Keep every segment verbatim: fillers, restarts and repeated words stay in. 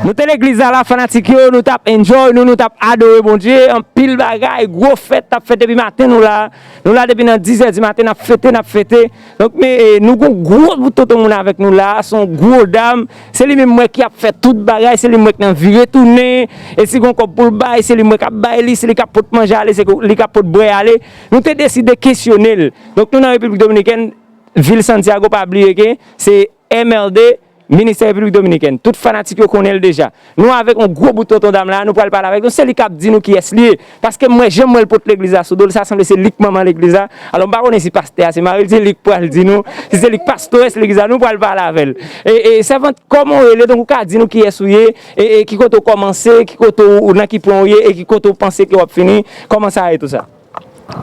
Nou te legliz la, la, fanatik yo, nou t ap enjoy, nou, nou t ap adore Bondye, anpil bagay, gwo fèt t ap fèt depi maten, nou la, nou la depi nan diz è di maten, n ap fete, n ap fete. Donk, men, e, nou gon gwo bout tonton moun avèk nou la, se yon gwo dam, se li menm mwen ki ap fè tout bagay, se li mwen ki nan vire tounen, e si gon kòb pou l bay, se li mwen k ap bay li, se li k ap pot manje ale, se li k ap pot bwè ale. Nou te deside kesyone l. Donk, nou nan Repiblik Dominikèn, vil Santiago, pa bliye ke se M R D, Ministè Repiblik Dominikèn. Tout fanatik yo konnen l deja. Nou avèk yon gwo bout tonton dam la, nou pral pale avèk nou. Se li k ap di nou kiyès li ye. Paske mwen, jan m wè l pot legliz la sou do l, sa sanble se li k manman legliz la. Alò, m pa konnen si pastè a se mari l, se li k pral di nou. Si se li k pastwès legliz la, nou pral pale avè l. E, e, sèvant, kòman w rele? Donk, ou ka di nou kiyès ou ye, e, e ki kote w kòmanse, ki kote w, nan ki pwen w ye, e ki kote w panse ke w ap fini, kòman sa ye tou sa?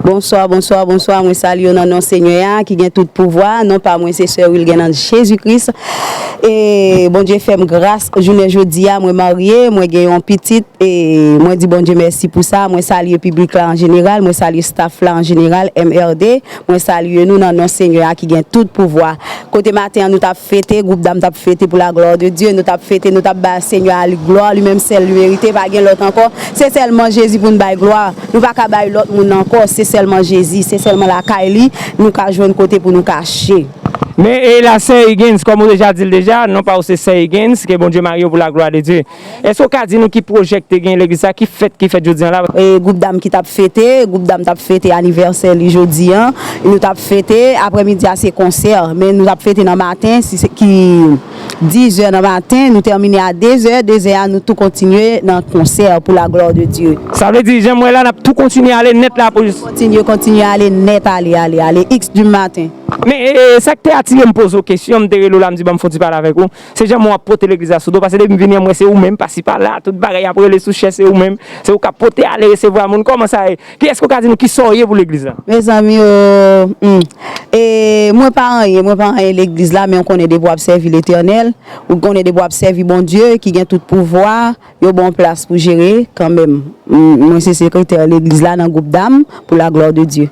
Bonswa, bonswa, bonswa. Mwen salye w nan non Senyè a ki gen tout pouvwa. Non pa mwen se Sè Wilgen nan Jezi Kris. E Bondye fè m gras jounen jodi a, mwen marye, mwen gen yon pitit. E mwen di Bondye mèsi pou sa. Mwen salye piblik la an jeneral, mwen salye staff la an jeneral, M R D. Mwen salye nou nan non Senyè a ki gen tout pouvwa. Kote maten an nou t ap fete, gwoup dam t ap fete pou la glwa de Dye, nou t ap fete, nou t ap bay Senyè a li glwa, li menm sèl li merite, pa gen lòt ankò. Se sèlman Jezi pou n bay glwa. Nou pa ka bay lòt moun ankò, se sèlman Jezi, se sèlman lakay li nou ka jwenn kote pou nou kache. Men, e la, Sè Higgins, kòm ou deja di l deja, non pa w se Sè Higgins, ke Bondye marye w pou la glwa de Dye. Èske w ka di nou ki pwojè ki te gen legliz sa, ki fèt ki fèt jodi an la? E, gwoup dam ki t ap fete, gwoup dam t ap fete anivèsè li jodi an. Nou t ap fete, aprèmidi a se konsè, men nou t ap fete nan maten, si se ki diz è nan maten, nou tèmine a de zè, de zè a nou tou kontinye nan konsè pou la glwa de Dye. Sa vle di, jan m wè la, n ap tou kontinye ale nèt la pou jis. Kontinye, kontinye ale nèt, ale, ale, ale, x di maten. Men, e, e, sa k te atire m poze w kesyon, m te rele w la, m di, "Ban m fè yon ti pale avèk ou." Se jan w ap pote legliz la sou do, paske depi m vini an, m wè se ou menm, pasi pala, tout bagay ap rele sou chè, se ou menm. Se ou k ap pote ale resevwa moun. Kòman sa ye? Kiyès ki w ka di nou kisa w ye pou legliz la? Mezanmi, o, hmm. E, mwen pa anyen, mwen pa anyen legliz la, men w konnen depi w ap sèvi Letènèl, ou konnen depi w ap sèvi Bondye ki gen tout pouvwa, yo ba w plas pou jere kanmenm. M, mwen se sekretè legliz la nan gwoup dam pou la glwa de Dye.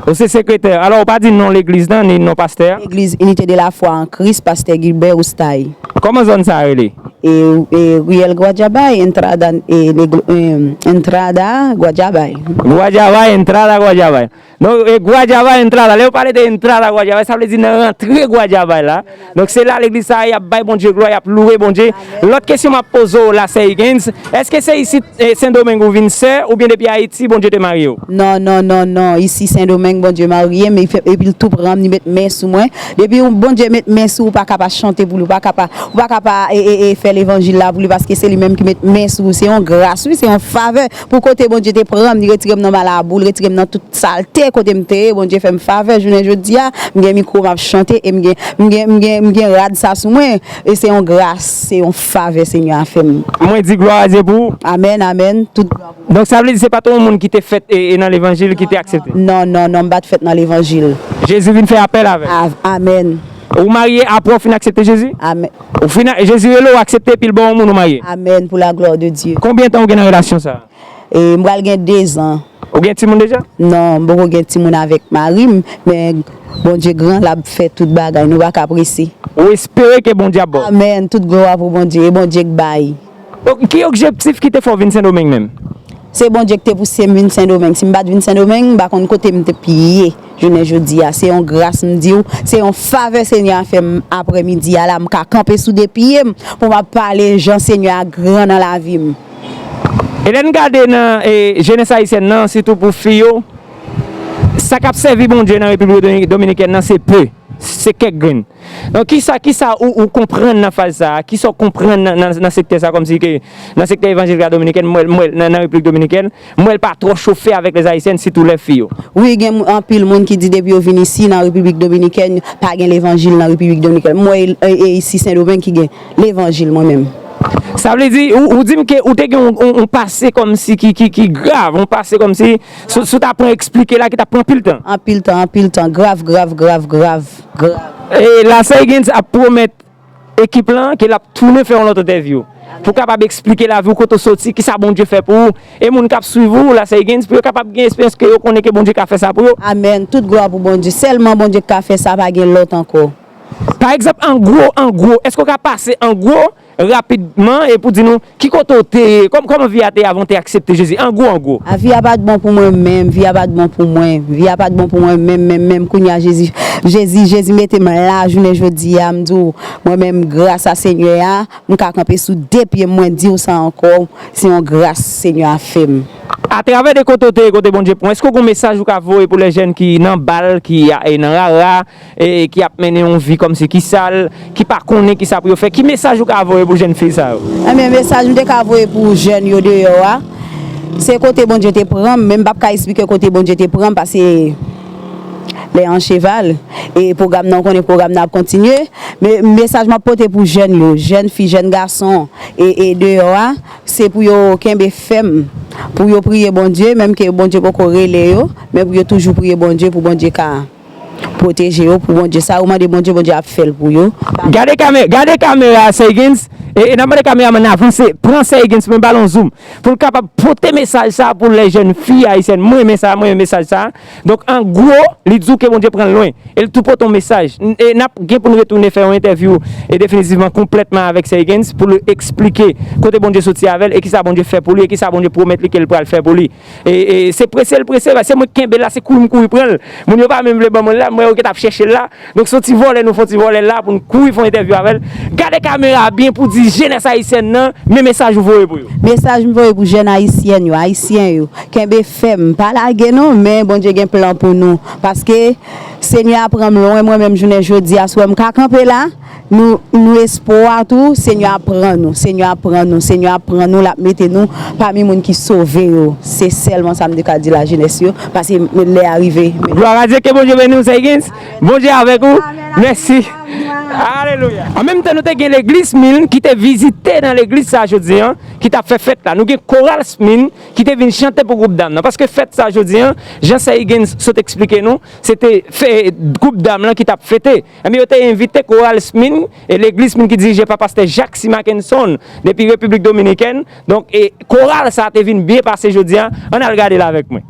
Ou se sekretè. Alò, ou pa di non legliz lan, ni non pastè a? Legliz Unité de la Foi en Christ, pastè Gilbert Oustay. Kòman zòn sa a rele? E, e, Riyèl Gwadjabay, Entrada, e, Negro, e, Entrada Gwadjabay. Gwadjabay, Entrada Gwadjabay. Non, e, Gwadjabay, Entrada. Lè yo pale de Entrada Gwadjabay, sa vle di nan rantre Gwadjabay la. Donk, se la legliz sa a, y ap bay Bondye glwa, y ap louwe Bondye. Lòt kesyon m ap poze w la, Sè Higgins, èske se isit, e, Sendomeng ou vin, sè, oubyen depi Ayiti, Bondye te marye w? Non, non, non, non. Isi Sendomeng, Bondye marye m, e fè, epi l tou pran m, li met men sou mwen. Depi yon Bondye met men sou ou, ou pa ka pa chante pou li, ou pa ka pa, ou pa ka pa, e, e, e, fè levanjil la pou li, paske se li menm ki met men sou ou. Se yon gras, wi, se yon favè. Pou kote Bondye te pran m, li retire m nan malabou, li retire m nan tout salte kote m te ye, Bondye fè m favè jounen jodi a, m gen mikwo, m ap chante, e m gen, m gen, m gen, m gen rad sa sou mwen, e se yon gras, se yon favè Senyè a fè m. Mwen di glwa a Dye pou ou. Amèn, amèn. Tout glwa pou ou. Donk, sa vle di se pa t yon moun ki te fèt e, e nan levanjil ki te aksepte? Non, non, non, m pa t fèt nan levanjil. Jezi vin fè apèl avè w? A-, amèn. Ou marye apre w fin aksepte Jezi? Amèn. Ou fin a-, Jezi rele w, aksepte, epi l ba w yon moun ou marye? Amèn, pou la glwa de Dye. Konbyen tan ou gen nan relasyon sa a? E, m pral gen dezan. Ou gen timoun deja? Non, m poko gen timoun avèk mari m, men Bondye gran, l ap fè tout bagay, nou pa ka prese. Ou espere ke Bondye ap ba w? Amèn, tout glwa pou Bondye, e Bondye k bay. Donk, ki objektif ki te fè w vin Sendomeng menm? Se Bondye ki te pouse m vin Sendomeng. Si m pa t vin Sendomeng, m pa konn kote m t ap ye jounen jodi a. Se yon gras, m di w, se yon favè Senyè a fè m aprè midi a la, m ka kanpe sou de pye m pou m ap pale jan Senyè a gran nan lavi m. E lè n gade nan e, jenès ayisyèn nan, sitou pou fi yo, sa k ap sèvi Bondye nan Repiblik Dominikèn nan, se pe, se kèk grenn. Donk, kisa, kisa ou, ou konprann nan faz sa a? Kisa w konprann nan, nan, nan sektè sa a, kòmsi ke nan sektè evanjelik la dominikèn, m wè, m wè nan, nan Repiblik Dominikèn, m wè l pa twò chofe avèk lèzayisyen, sitou lè fi yo. Wi, gen anpil moun ki di depi yo vin isi nan Repiblik Dominikèn, pa gen levanjil nan Repiblik Dominikèn. M wè e, e isi Sendomeng ki gen levanjil, mwen menm. Sa vle di, ou, ou di m ke ou te gen yon, yon, yon pase kòmsi ki, ki, ki grav, yon pase kòmsi, si, si w ta pran eksplike la, ki t ap pran anpil tan. Anpil tan, anpil tan, grav, grav, grav, grav, grav. E la Saïgens ap pwomèt ekip lan ke l ap tounen fè yon lòt entèvyou pou kapab eksplike lavi w, kote w soti, kisa Bondye fè pou ou. E moun k ap swiv ou la Saïgens, pou yo kapab gen esperyans ke yo konnen ke Bondye ka fè sa pou yo. Amèn. Tout glwa pou Bondye. Sèlman Bondye k ka fè sa, pa gen lòt ankò. Pa egzanp, an gwo, an gwo, èske w ka pase an gwo, rapidman, e pou di nou, ki kote w te ye, kòm, kòman vi a te ye avan w te aksepte Jezi, an gwo, an gwo? A, vi a pa t bon pou mwen menm, vi a pa t bon pou mwen, vi a pa t bon pou mwen menm, menm, menm, kounye a Jezi, Jezi, Jezi mete m la, jounen jodi a, m di w, mwen menm, gras a Senyè a, m ka kanpe sou de pye m, mwen di w sa ankò, se yon gras Senyè a fè m. Atravè de kote w te ye, kote Bondye pran w, èske w gen yon mesaj ou ka voye pou lè jèn ki nan bal, ki a, e nan rara, e ki ap mennen yon vi kòmsi ki sal, ki pa konnen kisa pou yo fè, ki mesaj ou ka voye pou jèn fi sa yo? Enben, mesaj m te ka voye pou jèn yo deyò a, se kote Bondye te pran m, men m p ap ka eksplike kote Bondye te pran m, paske lè an cheval, e pwogram nan, ou konnen pwogram nan ap kontinye, men mesaj m ap pote pou jèn yo, jèn fi, jèn gason, e, e deyò a, se pou yo kenbe fèm, pou yo priye Bondye, menm ke Bondye poko rele yo, men pou yo toujou priye Bondye, pou Bondye ka pwoteje yo, pou Bondye. Sa yo mande Bondye, Bondye ap fè l pou yo. Gade kamè-, gade kamera a, Saïgens, e, e n ap mande kameramann nan avanse, pran Saïgens, mwen ba l yon zoom, pou l kapab pote mesaj sa a pou lè jèn fi ayisyèn. Mwen renmen sa, mwen renmen mesaj sa a. Donk, an gwo, li di w ke Bondye pran l lwen, e l tou pote yon mesaj. N-, e n ap gen pou n retounen fè yon entèvyou, e definitivman, konplètman avèk Saïgens, pou l eksplike kote Bondye soti avè l, e kisa Bondye fè pou li, e kisa Bondye pwomèt li ke l pral fè pou li. E, e, se prese l prese, se mwen k kenbe l la, se kouri m kouri pran l. Moun yo pa menm vle ban mwen l la, m wè yo gentan ap chèche l la. Donk, se yon ti vòlè, nou fè yon ti vòlè l la pou n kouri fè yon entèvyou avè l. Gade kamera a byen pou di jenès ayisyèn nan, men mesaj ou voye pou yo. Mesaj m voye pou jèn ayisyèn yo, ayisyen yo, kenbe fèm, pa lage non, men Bondye gen plan pou nou. Paske Senyè a pran m lwen, mwen menm jounen jodi a, si w wè m ka kanpe la, nou, nou espwa tou, Senyè a pran nou, Senyè a pran nou, Senyè a pran nou, l ap mete nou pami moun ki sove yo. Se sèlman sa m te ka di lajenès yo, paske lè a rive. Glwa a Dye, ke Bondye beni w, Saïgens. Bondye avèk ou. Mèsi. Alelouya. An menm tan, nou te gen legliz Min ki te vizite nan legliz sa jodi an, ki t ap fè fèt la. Nou gen koral Min ki te vin chante pou gwoup dam nan. Paske fèt sa jodi an, jan Saïgens sot eksplike nou, se te fè, gwoup dam lan ki t ap fete. Enben, yo te envite koral Min, e legliz Min ki dirije pa pastè Jacques Simakenson depi Repiblik Dominikèn. Donk, e koral sa a te vin byen pase jodi a. Ann al gade l avèk mwen.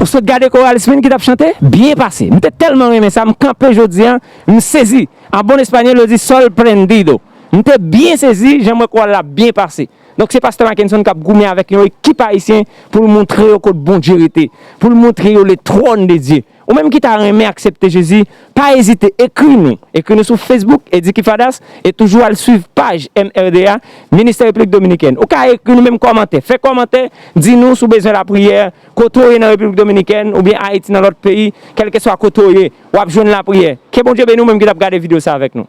Ou sot gade Koral Smith ki t ap chante? Byen pase. M te tèlman renmen sa, m kanpe jodi a, m sezi. An bon espanyòl, yo di sorprendido. M te byen sezi, jan m wè koral la byen pase. Donk, se pastè Mackenson k ap goumen avèk yon ekip ayisyen pou l montre yo kot Bondye rete, pou l montre yo le trône de Dieu. Ou menm ki ta renmen aksepte Jezi, pa ezite, ekri nou. Ekri nou sou Facebook, Eddie Kifadas, e toujou al swiv paj M R D A, Ministè Repiblik Dominikèn. Ou ka ekri nou menm kòmantè. Fè kòmantè, di nou si w bezwen lapriyè, kote w ye nan Repiblik Dominikèn, oubyen Ayiti, nan lòt peyi, kèlkeswa kote w ye, w ap jwenn lapriyè. Ke Bondye beni w menm ki t ap gade videyo sa avèk nou.